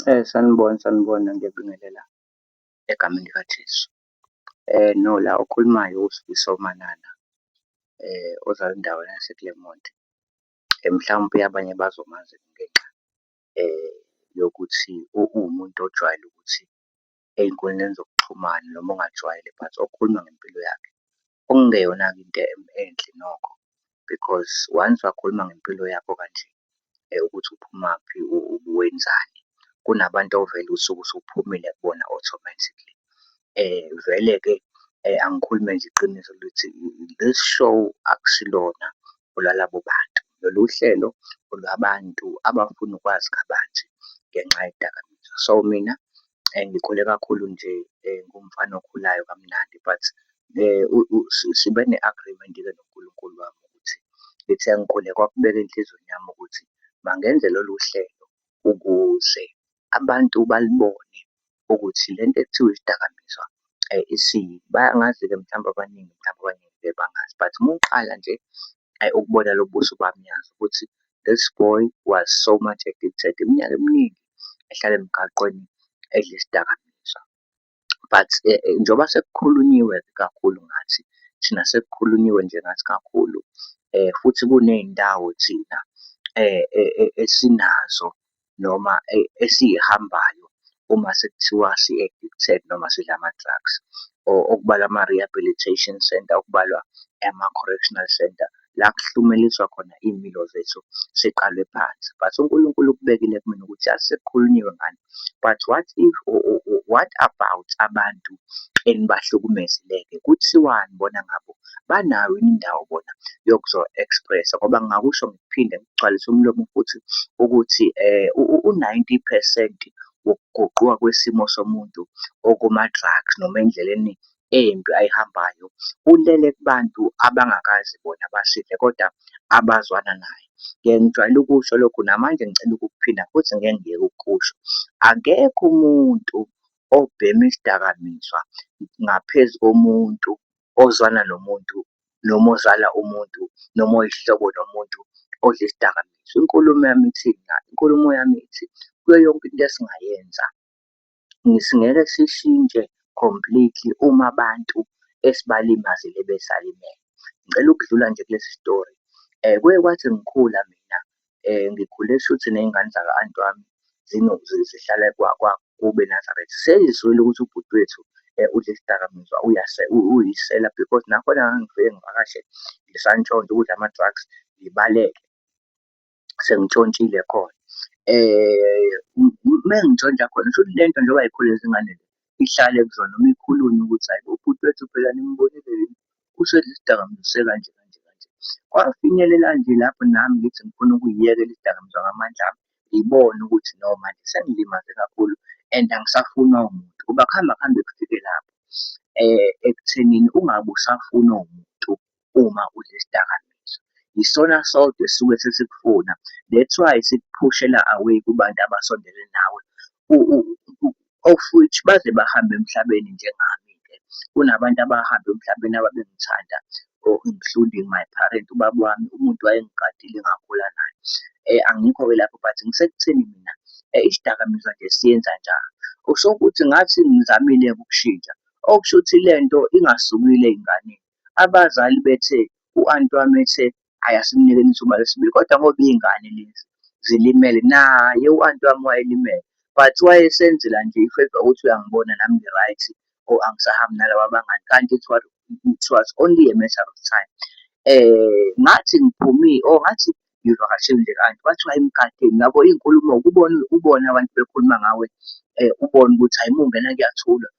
Sanibona, sanibona, ngiyabingelela egameni likaJesu. No, la okhulumayo uSifiso Manana ozalwa endaweni yase-Clermont. Mhlawumpe abanye bazomazi ngenxa yokuthi uwumuntu ojwayele ukuthi ey'nkundleni zokuxhumana noma ongajwayele but okhuluma ngempilo yakhe. Okungeyona-ke into enhle nokho because once wakhuluma ngempilo yakho kanje ukuthi uphumaphi ubuwenzani, kunabantu ovele usuke usuphumile kubona automatically. Vele-ke angikhulume nje iqiniso lithi this show akusilona olalabo bantu. Lolu hlelo olwabantu abafuna ukwazi kabanzi ngenxa yey'dakamizwa. So, mina ngikhule kakhulu nje ngumfana okhulayo kamnandi but sibe ne-agreement-ke noNkulunkulu wami ukuthi ngithe ngikhuleka wakubeka enhlizweni yami ukuthi mangenze lolu hlelo ukuze abantu balibone ukuthi lento ekuthiwa isidakamizwa . Bayangazi-ke mhlawumbe abaningi mhlampe abaningi bangazi but uma uqala nje ukubona lobu buso bami uyazi ukuthi this boy was so much addicted. Iminyaka eminingi ehlala emgaqweni edla isidakamizwa. But njengoba sekukhulunyiwe kakhulu ngathi, thina sekukhulunyiwe nje ngathi kakhulu futhi kuney'ndawo thina esinazo noma esiy'hambayo uma sekuthiwa si-addicted noma sidla ama-drugs. Okubalwa ama-rehabilitation centre, okubalwa ama-correctional centre, la kuhlumelelisa khona iy'mpilo zethu siqalwe phansi. But uNkulunkulu ukubekile kumina ukuthi yazi sekukhulunyiwe ngani, but what if what about abantu enibahlukumezile-ke? Kuthiwani bona ngabo? Banayo yini indawo bona yokuzo-express-a? Ngoba ngingakusho ngikuphinde ngikugcwalise umlomo futhi ukuthi u-ninety phesenti wokuguquka kwesimo somuntu okuma-drugs noma endleleni embi ayihambayo, ulele kubantu abangakaze bona basidle kodwa abazwana naye. Ngiye ngijwayele ukusho lokhu namanje ngicela ukukuphinda futhi ngeke ngiyeke ukukusho. Akekho umuntu obhema isidakamizwa ngaphezu komuntu ozwana nomuntu noma ozala umuntu noma oyisihlobo nomuntu odla isidakamizwa. Inkulumo yami ithini la? Inkulumo yami ithi, kuyo yonke into esingayenza singeke sishintshe completely uma abantu esibalimazile besalimele. Ngicela ukudlula nje kulesi sitori. Kuye kwathi ngikhula mina, ngikhule shuthi ney'ngane zaka-anti wami zihlala kubo eNazaretha. Seyizwile ukuthi ubhuti wethu udla isidakamizwa uyisela because nakhona ngangifike ngivakashe ngisantshontsha ukudla ama-drugs, ngibaleke sengitshontshile khona. Uma ngintshontsha khona shuthi lento njengoba y'khula lezi ngane ihlale kuzona noma ikhulunywe ukuthi hhayi bo ubhuti wethu phela nimbonile yini, usedla isidakamizwa usekanje kanje kanje. Kwafinyelela nje lapho nami ngithi ngifuna ukuyiyekela izidakamizwa ngamandla ami, ngibone ukuthi no manje sengilimaze kakhulu and angisafunwa wumuntu ngoba kuhamba kuhambe kufike lapho ekuthenini ungabe usafunwa wumuntu uma udla isidakamizwa. Yisona sodwa esisuke sesikufuna, that's why sikuphushela away kubantu abasondelene nawe. Of which baze bahambe emhlabeni njengami-ke, kunabantu abahamba emhlabeni ababengithanda including my parent, ubaba wami umuntu owayengigadile engakhula naye. Angikho-ke lapho but ngisekutheni mina isidakamizwa nje siyenza njalo. Osokuthi ngathi ngizamile-ke ukushintsha, okusho ukuthi le nto ingasukile ey'nganeni. Abazali bethe, u-anti wami ethe, hhayi asimnikeni ithuba lesibili, kodwa ngoba iy'ngane lezi zilimele, naye u-anti wami wayelimele but wayesenzela nje i-favour ukuthi uyangibona nami ngi-right or angisahambi nalaba abangani kanti it was only a matter of time. Ngathi or ngathi ngivakashele nje u-anti, kwathiwa hhayi mgadeni yabo iy'nkulumo ubone ubone abantu bekhuluma ngawe, ubone ukuthi hhayi uma ungena kuyathulwa.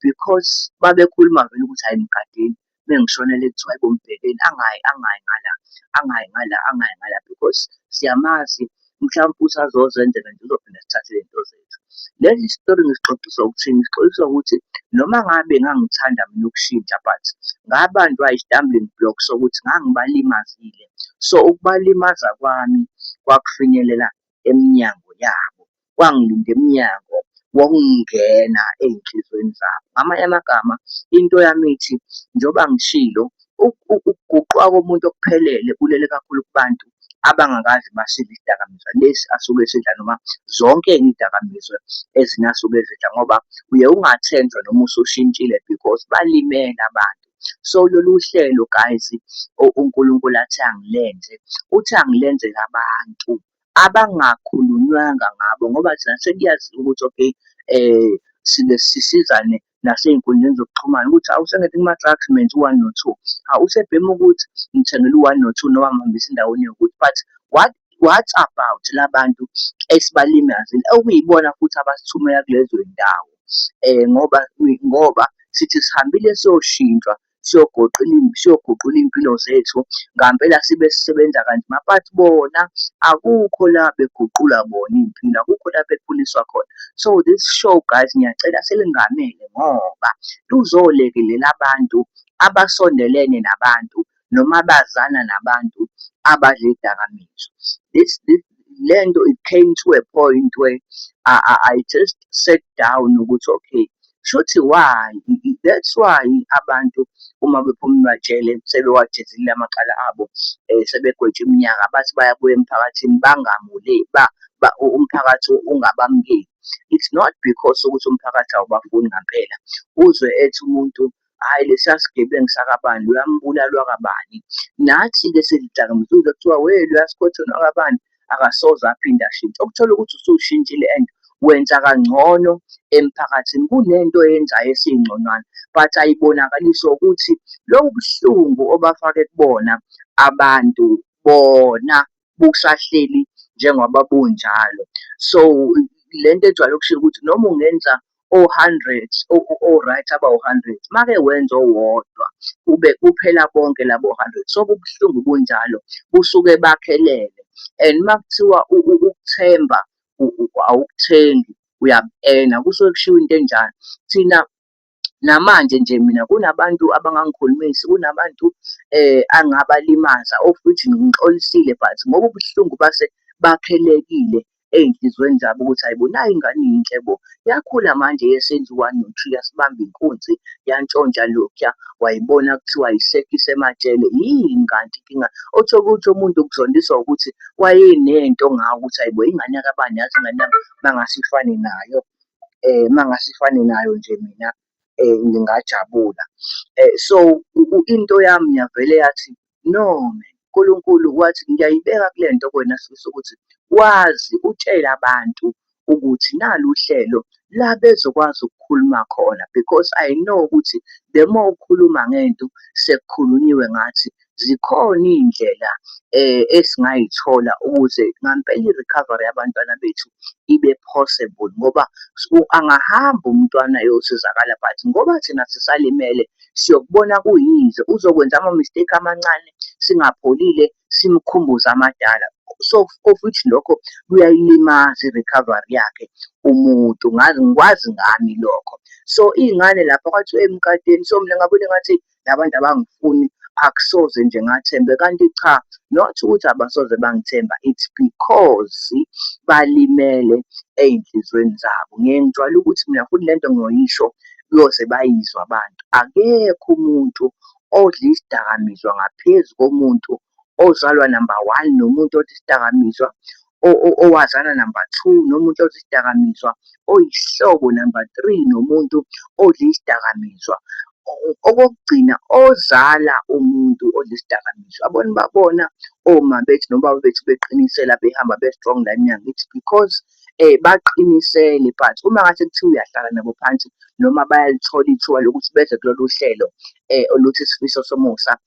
Because babekhuluma vele ukuthi hhayi mgadeni, mengishona le kuthiwa hayibo mbhekeni angayi, angayi ngala, angayi ngala, angayi ngala because siyamazi mhlawumpe usazozenzela nje uzophinde asithathele iy'nto zethu. Lesi sitori ngisixoxiswa ukuthini? Ngisixoxiswa ukuthi noma ngabe ngangithanda mina ukushintsha but ngabanjwa i-stumbling block sokuthi ngangibalimazile. So, ukubalimaza kwami kwakufinyelela eminyango yabo, kwangilinda emnyango wokungena ey'nhlizweni zabo. Ngamanye amagama, into yami ithi, njengoba ngishilo ukuguquka komuntu okuphelele kulele kakhulu kubantu. abangakaze basidle isidakamizwa lesi asuke esidla noma zonke iy'dakamizwa ezinye asuke ezidla ngoba uye ungathenjwa noma usushintshile because balimele abantu. So, lolu hlelo guys, uNkulunkulu athe angilenze, uthi angilenzele abantu abangakhulunywanga ngabo ngoba thina sekuyaziwa ukuthi okay, sike sisizane nasey'nkundleni zokuxhumana ukuthi hawu usengene kuma-drugs menze u-one no-two. Hawu usebhema ukuthi, mthengele u-one no-two noma mhambise endaweni ewukuthi. But what about la bantu esibalimazile okuyibona futhi abasithumela kulezo y'ndawo? Ngoba ngoba sithi sihambile siyoshintshwa siyoguqula iy'mpilo zethu, ngampela sibe sisebenza kanzima but bona akukho la beguqula bona iy'mpilo, akukho la bekhuliswa khona. So, this show guys, ngiyacela silingamele ngoba luzolekelela abantu abasondelene nabantu noma abazana nabantu abadla iy'dakamizwa. This le nto it came to a point where I just sat down ukuthi okay, shuthi why, that's why abantu uma bephuma emajele sebewajezile amacala abo, sebegwetshwe iminyaka bathi bayabuya emphakathini umphakathi ungabamukeli. It's not because ukuthi umphakathi awubafuni ngampela. Uzwe ethi umuntu, hhayi lesiya sigebengu sakabani, loya mbulali wakabani. Nathi-ke sidla iy'dakamizwa uzwe kuthiwa we loya sikhotheni wakabani akasoze aphinde ashintshe. Ukuthola ukuthi usushintshile and wenza kangcono emphakathini kunento oyenzayo esingconywana but ayibonakaliswa ukuthi lobu buhlungu obafake kubona abantu bona busahleli njengoba bunjalo. So, le nto ejwayele ukushiwo ukuthi noma ungenza o-hundred o-right abawu-hundred, make wenza owodwa kube kuphela bonke labo hundred. So, ubuhlungu bunjalo busuke bakhelene and uma kuthiwa ukuthemba awukuthengi uyaku-earn-a, kusuke kushiwo into enjalo. Thina namanje nje mina kunabantu abangangikhulumisi, kunabantu angabalimaza of which ngixolisile but ngoba ubuhlungu base bakhelekile ey'nhliziyweni zabo ukuthi hhayi bo nayi ingane iyinhle bo, yakhula manje yesenza u-one no-two yasibamba inkunzi yantshontsha lokhuya wayibona kuthiwa ayisekho isemajele. Yini kanti inkinga? Uthole ukuthi umuntu ukuzondiswa ukuthi wayenento ngawe ukuthi hhayi bo ingane yakabani yazi ingane yami mangase ifane nayo, mangase ifane nayo nje mina ngingajabula. So, into yami yavele yathi, no man, uNkulunkulu wathi ngiyayibeka kule nto kuwena Sifiso ukuthi wazi utshele abantu ukuthi nalu uhlelo la bezokwazi ukukhuluma khona because I know ukuthi the more ukhuluma ngento sekukhulunyiwe ngathi, zikhona iy'ndlela esingay'thola ukuze ngampela i-recovery yabantwana bethu ibe possible ngoba angahamba umntwana eyosizakala but ngoba thina sisalimele siyokubona kuyize uzokwenza ama-mistake amancane singapholile simkhumbuze amadala. So, of which lokho kuyayilimaza i-recovery yakhe umuntu, ngikwazi ngami lokho. So, iy'ngane lapha kwathiwa emkadeni, so mina ngabona engathi la bantu abangifuni akusoze nje ngathembe kanti cha, not ukuthi abasoze bangithemba, it's because balimele ey'nhliziyweni zabo. Ngiye ngijwayele ukuthi mina futhi lento ngiyoyisho kuyoze bayizwe abantu. Akekho umuntu odla isidakamizwa ngaphezu komuntu ozalwa number one nomuntu odla isidakamizwa owazana number two nomuntu odla isidakamizwa, oyisihlobo number three nomuntu odla isidakamizwa. Okokugcina, ozala umuntu odla isidakamizwa. Yabona ubabona oma bethu nobaba bethu beqinisela behamba be-strong la emnyango, it's because baqinisele but uma ngase kuthiwa uyahlala nabo phansi noma bayalithola ithuba lokuthi beze kulolu hlelo oluthi Isifiso Somusa,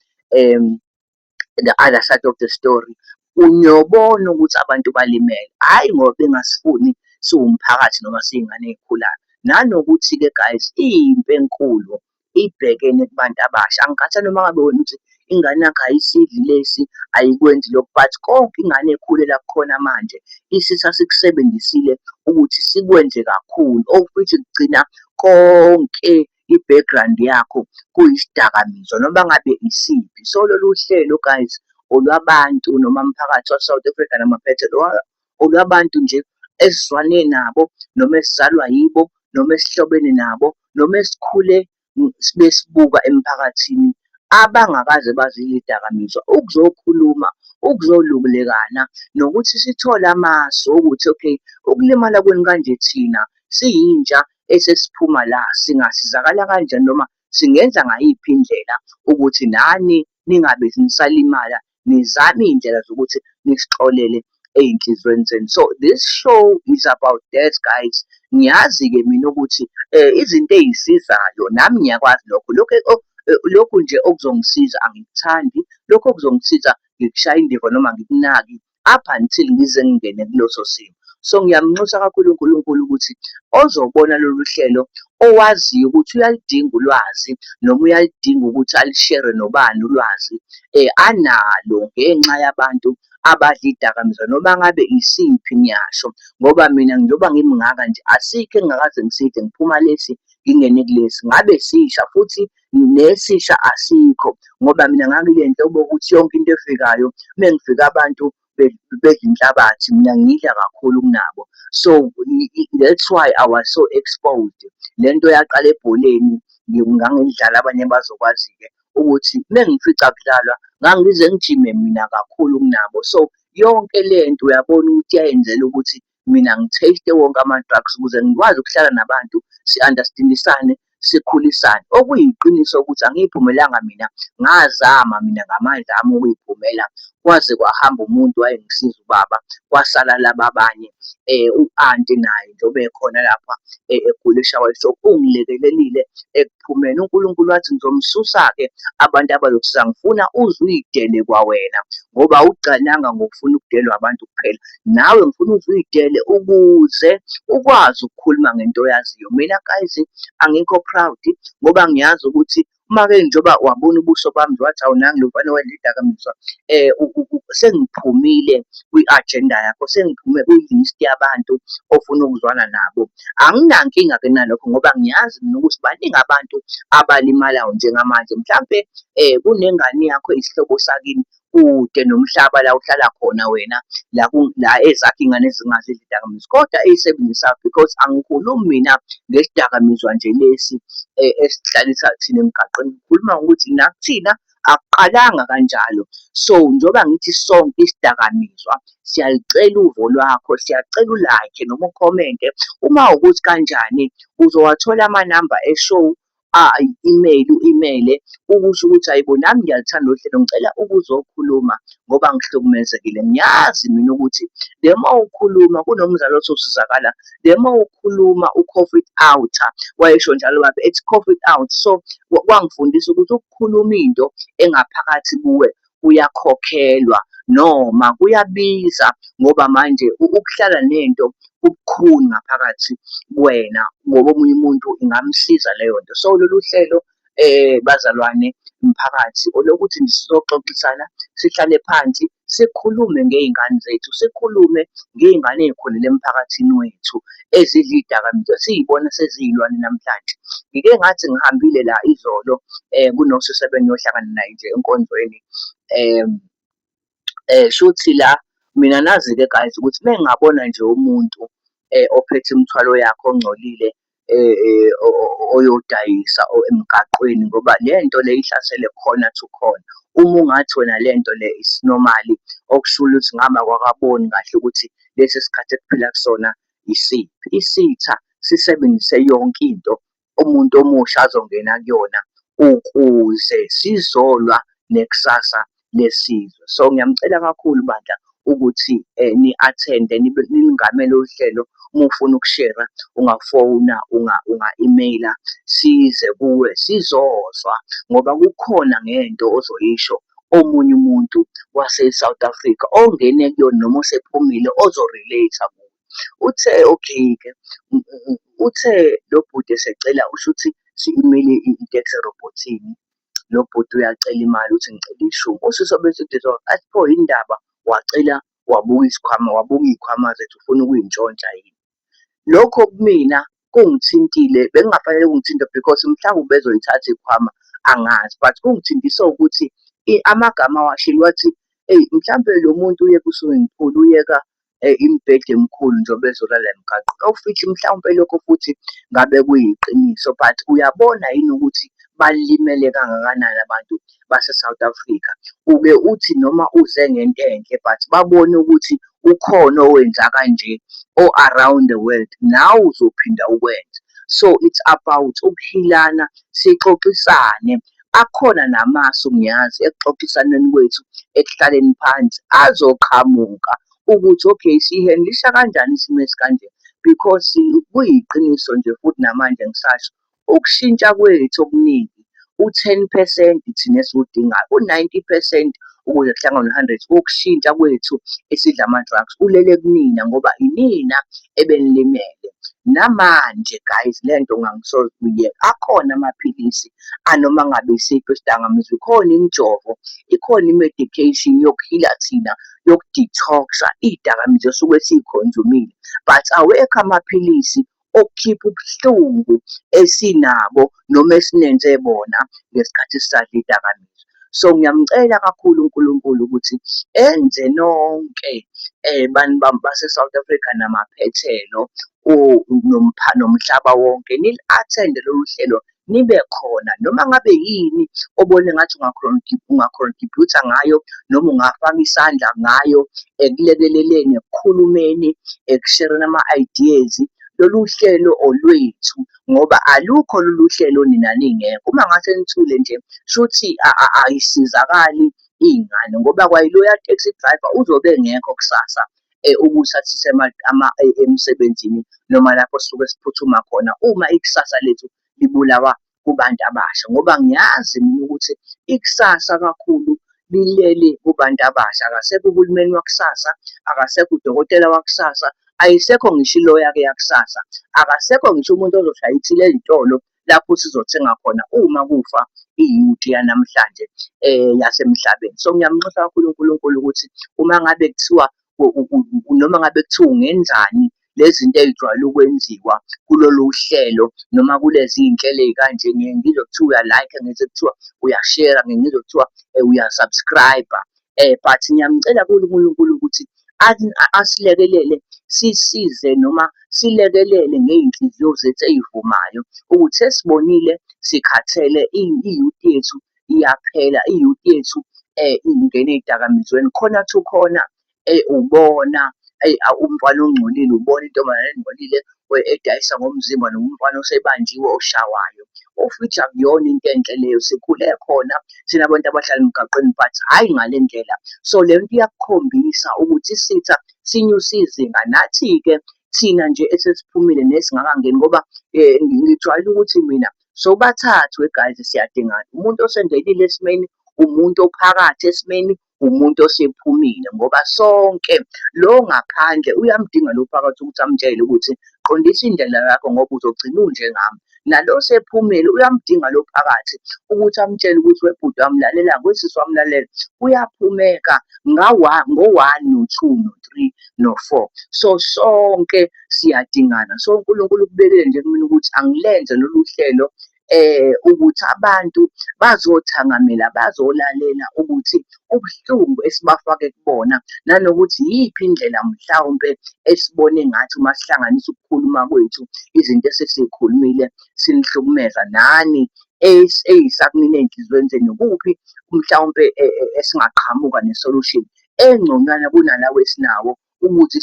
the other side of the story, uyobona ukuthi abantu balimele, hhayi ngoba bengasifuni siwumphakathi noma siy'ngane ey'khulayo. Nanokuthi-ke guys, impi enkulu ibhekene kubantu abasha. Angikhathali noma ngabe wena uthi ingane yakho ayisidli lesi, ayikwenzi lokhu, but konke ingane ekhulela kukhona manje isitha sikusebenzisile ukuthi sikwenze kakhulu, of which kugcina konke i-background yakho kuyisidakamizwa noma ngabe isiphi. So, lolu hlelo guys, olwabantu noma umphakathi wase-South Africa namaphethelo, olwabantu nje esizwane nabo noma esizalwa yibo noma esihlobene nabo noma esikhule besibuka emphakathini abangakaze bazidle iy'dakamizwa ukuzokhuluma Ukuzolulekana nokuthi sithole amasu okuthi okay, ukulimala kwenu kanje thina siyintsha esesiphuma la singasizakala kanjani noma singenza ngayiphi indlela ukuthi nani ningabe nisalimala, nizame iy'ndlela zokuthi nisixolele ey'nhlizweni zenu. So, this show is about that guys. Ngiyazi-ke mina ukuthi izinto ey'sizayo nami ngiyakwazi lokho. Lokhu lokhu nje okuzongisiza angikuthandi, lokhu okuzongisiza ngikushaya indiva noma angikunaki up until ngize ngingene kuleso simo. So, ngiyamnxusa kakhulu uNkulunkulu ukuthi ozobona lolu hlelo owaziyo ukuthi uyaludinga ulwazi noma uyaludinga ukuthi alishere nobani ulwazi analo ngenxa yabantu abadla iy'dakamizwa noma ngabe isiphi ngiyasho ngoba mina njengoba ngimngaka nje asikho engingakaze ngisidle ngiphuma lesi ngingene kulesi. Ngabe sisha futhi nesisha asikho ngoba mina ngangile nhlobo yokuthi yonke into efikayo uma ngifika abantu bedla inhlabathi mina ngidla kakhulu kunabo. So that's why I was so exposed. Le nto yaqala ebholeni ngangidlala abanye bazokwazi-ke ukuthi uma ngifica kudlalwa ngangize ngijime mina kakhulu kunabo. So yonke le nto uyabona ukuthi yayenzela ukuthi mina ngi-taste wonke ama-drugs ukuze ngikwazi ukuhlala nabantu si-understand-isane sikhulisane. Okuyiqiniso ukuthi angiy'phumelanga mina, ngazama mina ngamandla ami ukuy'phumela kwaze kwahamba umuntu wayengisiza ubaba, kwasala laba abanye. U-anti naye njengoba ekhona lapha egula eshawa i-stroke, ungilekelelile ekuphumeni. UNkulunkulu wathi ngizomsusa-ke abantu abazokusiza, ngifuna uze uy'dele kwawena ngoba awugcinanga ngokufuna ukudelwa abantu kuphela, nawe ngifuna uze uy'dele ukuze ukwazi ukukhuluma ngento oyaziyo. Mina guys, angikho proud ngoba ngiyazi ukuthi uma-ke njengoba wabona ubuso bami nje wathi hawu nangu lo mfana wadla iy'dakamizwa sengiphumile kwi-agenda yakho, sengiphume kwi-list yabantu ofuna ukuzwana nabo. Anginankinga-ke nalokho ngoba ngiyazi mina ukuthi baningi abantu abalimalayo njengamanje. Mhlampe kunengane yakho eyisihlobo sakini kude nomhlaba la uhlala khona wena la la ezakho iy'ngane ezingazidli iy'dakamizwa kodwa ey'sebenzisayo because angikhulumi mina ngesidakamizwa nje lesi esihlalisa thina emgaqweni, ngikhuluma ngokuthi nakuthina akuqalanga kanjalo. So, njengoba ngithi sonke isidakamizwa siyalucela uvo lwakho, siyacela u-like noma ukhomente. Uma kuwukuthi kanjani uzowathola amanamba e-show, i-email, u-imeyile ukusho ukuthi hhayi bo nami ngiyaluthanda lolu hlelo ngicela ukuzokhuluma ngoba ngihlukumezekile. Ngiyazi mina ukuthi the more ukhuluma kunomzali othi usizakala, the more ukhuluma u-cough it out, wayesho njalo ubaba ethi cough it out. So, kwangifundisa ukuthi ukukhuluma into engaphakathi kuwe kuyakhokhelwa noma kuyabiza ngoba manje ukuhlala nento kubukhuni ngaphakathi kuwena ngoba omunye umuntu ingamsiza leyo nto. So, lolu hlelo bazalwane, mphakathi olokuthi nje sizoxoxisana, sihlale phansi sikhulume ngey'ngane zethu, sikhulume ngey'ngane ey'khulele emphakathini wethu ezidla iy'dakamizwa esiy'bona seziyilwane namhlanje. Ngike ngathi ngihambile la izolo kunosisi ebengiyohlangana naye nje enkonzweni shuthi la mina nazi-ke guys ukuthi uma ngingabona nje umuntu ophethe imithwalo yakhe ongcolile oyodayisa emgaqweni ngoba le nto le ihlasele khona to khona. Uma ungathi wena le nto le is normal, okusho ukuthi ngabe awukakaboni kahle ukuthi lesi sikhathi ekuphila kusona isiphi. Isitha sisebenzise yonke into umuntu omusha azongena kuyona ukuze sizolwa nekusasa lesizwe. So, ngiyamcela kakhulu bandla ukuthi ni-attend-e nilingamele lolu hlelo. Uma ufuna ukushera ungafona, unga-imeyila size kuwe sizozwa ngoba kukhona ngento ozoyisho omunye umuntu wase-South Africa ongene kuyona noma osephumile ozo-relate-a kuwe. Uthe okay-ke, uthe lo bhuti esecela usho ukuthi imile iteksi erobhothini, lo bhuti uyacela imali uthi ngicela ishumi. Usisi wabe athi pho yini ndaba? Wacela wabuka isikhwama, wabuka iy'khwama zethu ufuna ukuy'ntshontsha yini? Lokho kumina kungithintile, bekungafanele kungithinte because mhlawumbe ubezoyithatha iy'khwama angazi but kungithintise ukuthi amagama awashilo wathi eyi mhlampe lo muntu uyeka u-swimming pool, uyeka imibhede emikhulu njengoba ezolala emgaqweni. Of which mhlawumpe lokho futhi ngabe kuyiqiniso but uyabona yini ukuthi Balimele kangakanani abantu base-South Africa. Uke uthi noma uze ngento enhle but babone ukuthi ukhona owenza kanje o-around the world, nawe uzophinda ukwenze. So, it's about ukuhilana, sixoxisane. Akhona namasu ngiyazi ekuxoxisaneni kwethu, ekuhlaleni phansi azoqhamuka ukuthi okay, siyihendlisha kanjani isimo esikanje? Because kuyiqiniso nje futhi namanje ngisasho, ukushintsha kwethu okuningi u-ten percent thina esiwudingayo, u-ninety percent ukuze kuhlangane u-hundred wokushintsha kwethu esidla ama-drugs ulele kunina ngoba inina ebenilimele. Namanje guys le nto angisoze ngiyiyeke. Akhona amaphilisi anoma ngabe isiphi isidakamizwa, ikhona imijovo, ikhona i-medication yokuhila thina, yoku-detox-a iy'dakamizwa esuke siy'khonsumile. But awekho amaphilisi okukhipha ubuhlungu esinabo noma esinenze bona ngesikhathi sisadla iy'dakamizwa. So, ngiyamcela kakhulu uNkulunkulu ukuthi enze nonke bantu base-South Africa namaphethelo nomhlaba wonke nili-athende lolu hlelo, nibe khona noma ngabe yini obona engathi unga-contribute-a ngayo noma ungafaka isandla ngayo ekulekeleleni, ekukhulumeni, ekushereni ama-ideas. Lolu hlelo olwethu ngoba alukho lolu hlelo nina ningekho. Uma ngase nithule nje shuthi ayisizakali iy'ngane ngoba kwayiloya taxi driver uzobe engekho kusasa ukuthi asise emsebenzini noma lapho sisuke siphuthuma khona uma ikusasa lethu libulawa kubantu abasha. Ngoba ngiyazi mina ukuthi ikusasa kakhulu lilele kubantu abasha. Akasekho uhulumeni wakusasa, akasekho udokotela wakusasa, ayisekho ngisho iloya-ke yakusasa, akasekho ngisho umuntu ozoshaya ithili ey'tolo lapho sizothenga khona uma kufa i-youth yanamhlanje yasemhlabeni. So, ngiyamnxusa kakhulu uNkulunkulu ukuthi uma ngabe kuthiwa noma ngabe kuthiwa ungenzani lezi zinto ey'jwayele ukwenziwa kulolu hlelo noma kulezi iy'nhlelo ey'kanje, ngiye ngizwe kuthiwa uya-like-a, ngizwe kuthiwa uyashera, ngiye ngizwe kuthiwa uya-subscribe-a. But ngiyamcela kakhulu uNkulunkulu ukuthi asilekelele sisize noma silekelele ngey'nhliziyo zethu ey'vumayo ukuthi sesibonile sikhathele i-youth yethu iyaphela, i-youth yethu ingena ey'dakamizweni. Corner to corner ubona umfana ongcolile, ubona intombazane engcolile edayisa ngomzimba noma umfana osebanjiwe oshawayo. Of which akuyona into enhle leyo, sikhule khona thina bantu abahlala emgaqweni but hhayi ngale ndlela. So, le nto iyakukhombisa ukuthi isitha sinyuse izinga. Nathi-ke thina nje esesiphumile nesingakangeni ngoba ngijwayele ukuthi mina sobathathu guys siyadingana. Umuntu osengenile esimeni, umuntu ophakathi esimeni, umuntu osephumile ngoba sonke lo ngaphandle uyamdinga lo phakathi ukuthi amtshele ukuthi qondisa indlela yakho ngoba uzogcina unjengami. Nalo osephumile uyamdinga lo phakathi ukuthi amtshele ukuthi webhuti wami lalela, wesisi wami lalela, kuyaphumeka ngo-one, no-two, no-three, no-four. So, sonke siyadingana. So, uNkulunkulu ukubekile nje kumina ukuthi angilenze lolu hlelo ukuthi abantu bazothangamela, bazolalela ukuthi ubuhlungu esibafake kubona nanokuthi iyiphi indlela mhlawumpe esibone ngathi uma sihlanganisa ukukhuluma kwethu izinto esesikhulumile sinihlukumeza nani ey'sakunina ey'nhliziyweni zenu. Ikuphi mhlawumpe esingaqhamuka ne-solution engconywana kunalawa esinawo ukuthi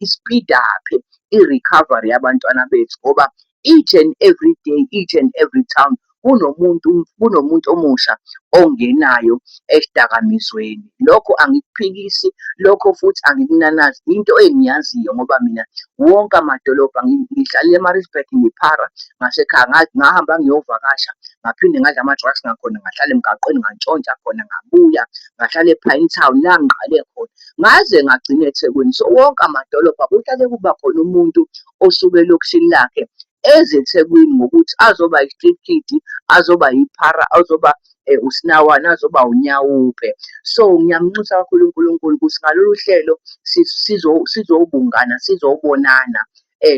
i-speed up-e i-recovery yabantwana bethu ngoba each and every day, each and every town kunomuntu, kunomuntu omusha ongenayo esidakamizweni. Lokho angikuphikisi, lokho futhi angikunanazi, into engiyaziyo ngoba mina wonke amadolobha ngihlale e-Maritzburg ngiphara ngasekhaya ngahamba ngiyovakasha ngaphinde ngadla ama-drugs ngakhona ngahlala emgaqweni ngantshontsha khona ngabuya ngahlala e-Pinetown la ngiqale khona ngaze ngagcina eThekwini. So wonke amadolobha kuhlale kuba khona umuntu osuke elokishini lakhe eze eThekwini ngokuthi azoba i-street kid, azoba yiphara, azoba usinawana, azoba unyawupe. So ngiyamnxusa kakhulu uNkulunkulu ukuthi ngalolu hlelo sizobungana, sizobonana,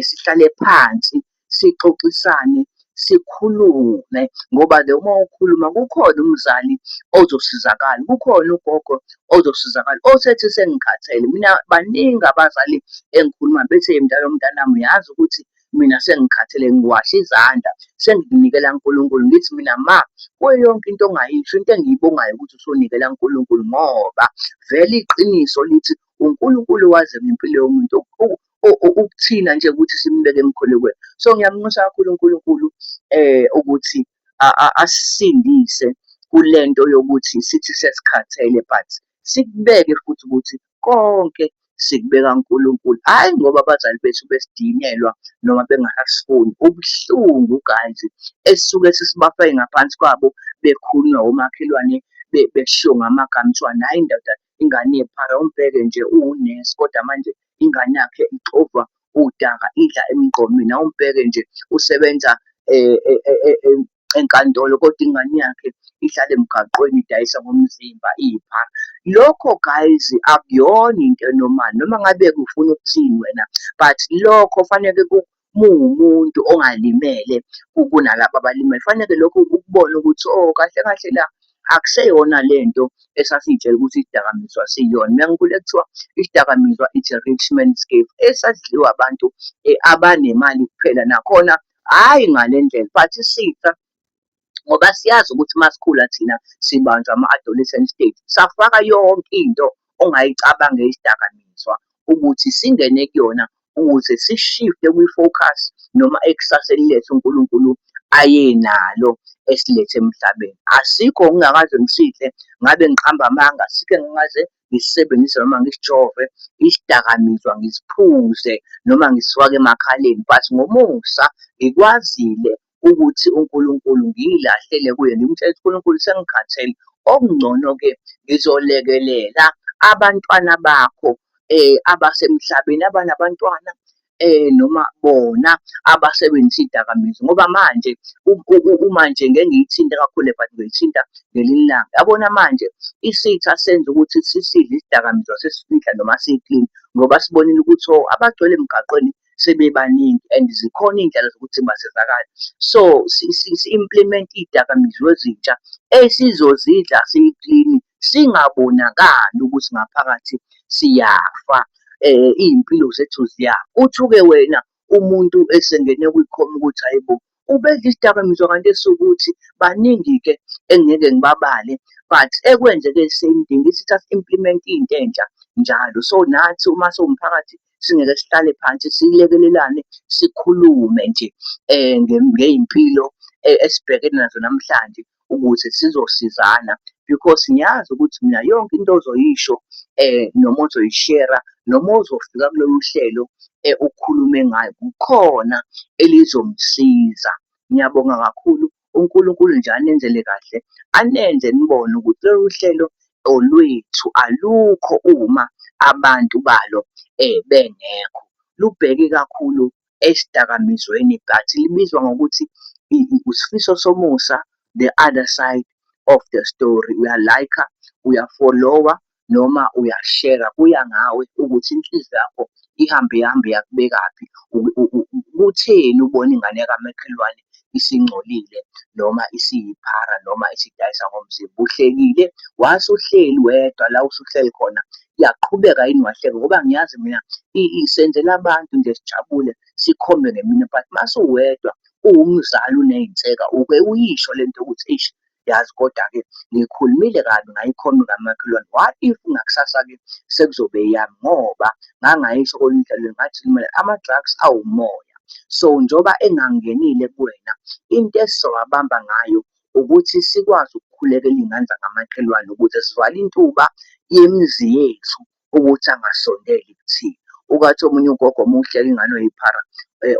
sihlale phansi sixoxisane, sikhulume ngoba the more ukhuluma kukhona umzali ozosizakala, kukhona ugogo ozosizakala osethi sengikhathele. Mina baningi abazali engikhuluma bethi mntanomntanami uyazi ukuthi. Mina sengikhathele ngiwasha izandla sengikunikela kuNkulunkulu. Ngithi mina ma, kuyo yonke into ongayisho into engiyibongayo ukuthi usunikela kuNkulunkulu ngoba vele iqiniso lithi uNkulunkulu owaziyo ngempilo yomuntu ukuthina nje ukuthi simbeke emkhulekweni. So, ngiyamnxusa kakhulu uNkulunkulu ukuthi asisindise kule nto yokuthi sithi sesikhathele but sikubeke futhi ukuthi konke sikubeka kuNkulunkulu. Hhayi ngoba abazali bethu besidinelwa noma bengasasifuni, ubuhlungu guys esisuke sesibafake ngaphansi kwabo bekhulunywa omakhelwane beshiwo ngamagama kuthiwa nayi indoda ingane yephara umbheke nje uwunesi kodwa manje ingane yakhe ixova udaka idla emgqomeni. Awumbheke nje usebenza enkantolo kodwa ingane yakhe ihlala emgaqweni idayisa ngomzimba iyiphara. Lokho guys akuyona into e-normal noma ngabe-ke ufuna ukuthini wena but lokho faneke uma uwumuntu ongalimele kunalaba abalimele, faneke lokho ukubone ukuthi oh kahle kahle la akuseyona lento esasiy'tshela ukuthi isidakamizwa siyona. Mina ngikhule kuthiwa isidakamizwa it's a rich man's gift, esasidliwa abantu abanemali kuphela nakhona hhayi ngale ndlela but isitha ngoba siyazi ukuthi masikhula thina sibanjwa ama-adolescent stage, safaka yonke into ongayicabanga eyisidakamizwa ukuthi singene kuyona ukuze sishifte kwi-focus noma ekusaseni lethu uNkulunkulu ayenalo esilethe emhlabeni. Asikho ngingakaze ngisidle ngabe ngiqamba amanga, asikho engingakaze ngisisebenzise noma ngisijove isidakamizwa ngisiphuze noma ngisifake emakhaleni but ngomusa ngikwazile ukuthi uNkulunkulu ngiyilahlele kuye ngimtshele ukuthi uNkulunkulu sengikhathele. Okungcono-ke ngizolekelela abantwana bakho abasemhlabeni abanabantwana noma bona abasebenzisa iy'dakamizwa ngoba manje uma nje ngeke ngiyithinte kakhulu but ngizoyithinta ngelinye ilanga. Yabona manje isitha senza ukuthi sisidle isidakamizwa sesifihla noma siklini ngoba sibonile ukuthi oh abagcwele emgaqweni sebebaningi and zikhona iy'ndlela zokuthi basizakale. So si-implement iy'dakamizwa ezintsha esizozidla siklini singabonakali ukuthi ngaphakathi siyafa iy'mpilo zethu ziyafa. Uthuke wena umuntu esengene kwikhoma ukuthi hhayi bo, ubedla isidakamizwa kanti esiwukuthi. Baningi-ke engingeke ngibabale but ekwenzeke same thing, isitha si-implement-e into entsha njalo. So, nathi uma siwumphakathi singeke sihlale phansi silekelelane sikhulume nje ngey'mpilo esibhekene nazo namhlanje ukuze sizosizana because ngiyazi ukuthi mina yonke into ozoyisho noma ozoyishera noma ozofika kulolu hlelo ukhulume ngayo, kukhona elizomsiza. Ngiyabonga kakhulu, uNkulunkulu nje anenzele kahle, anenze nibone ukuthi lolu hlelo olwethu alukho uma abantu balo bengekho. Lubheke kakhulu esidakamizweni but libizwa ngokuthi uSifiso Somusa, the other side of the story. Uya-like-a, uyafolowa noma uyashera, kuya ngawe ukuthi inhliziyo yakho ihambe ihambe yakubekaphi. Kutheni ubona ingane yakamakhelwane isingcolile noma isiyiphara noma isidayisa ngomzimba. Uhlekile wase uhleli wedwa la usuhleli khona, yaqhubeka yini wahleka ngoba ngiyazi mina senzela abantu nje sijabule sikhombe ngeminwe but mase uwedwa uwumzali uney'nseka uke uyisho lento yokuthi eish yazi kodwa-ke ngikhulumile kabi ngayikhomba kamakhelwane. What if ngakusasa-ke sekuzobe eyami ngoba ngangayisho kolunye uhlelo ngathi mina ama-drugs awumoya. So, njengoba engangenile kuwena, into esizowabamba ngayo ukuthi sikwazi ukukhulekela iy'ngane zakamakhelwane ukuze sivale intuba yemizi yethu ukuthi angasondeli kuthina. Ukathi omunye ugogo omuhle ingane oyiphara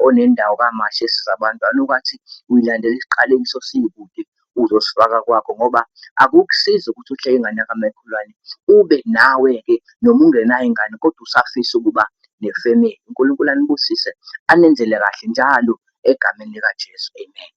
onendawo KwaMashu esiza abantwana, ukathi uyilandela isiqalekiso sikude uzosifaka kwakho ngoba akukusizi ukuthi uhleke ingane yakamakhelwane ube nawe-ke noma ungenayo ingane kodwa usafisa ukuba nefemeli. UNkulunkulu anibusise anenzele kahle njalo egameni likaJesu, amen.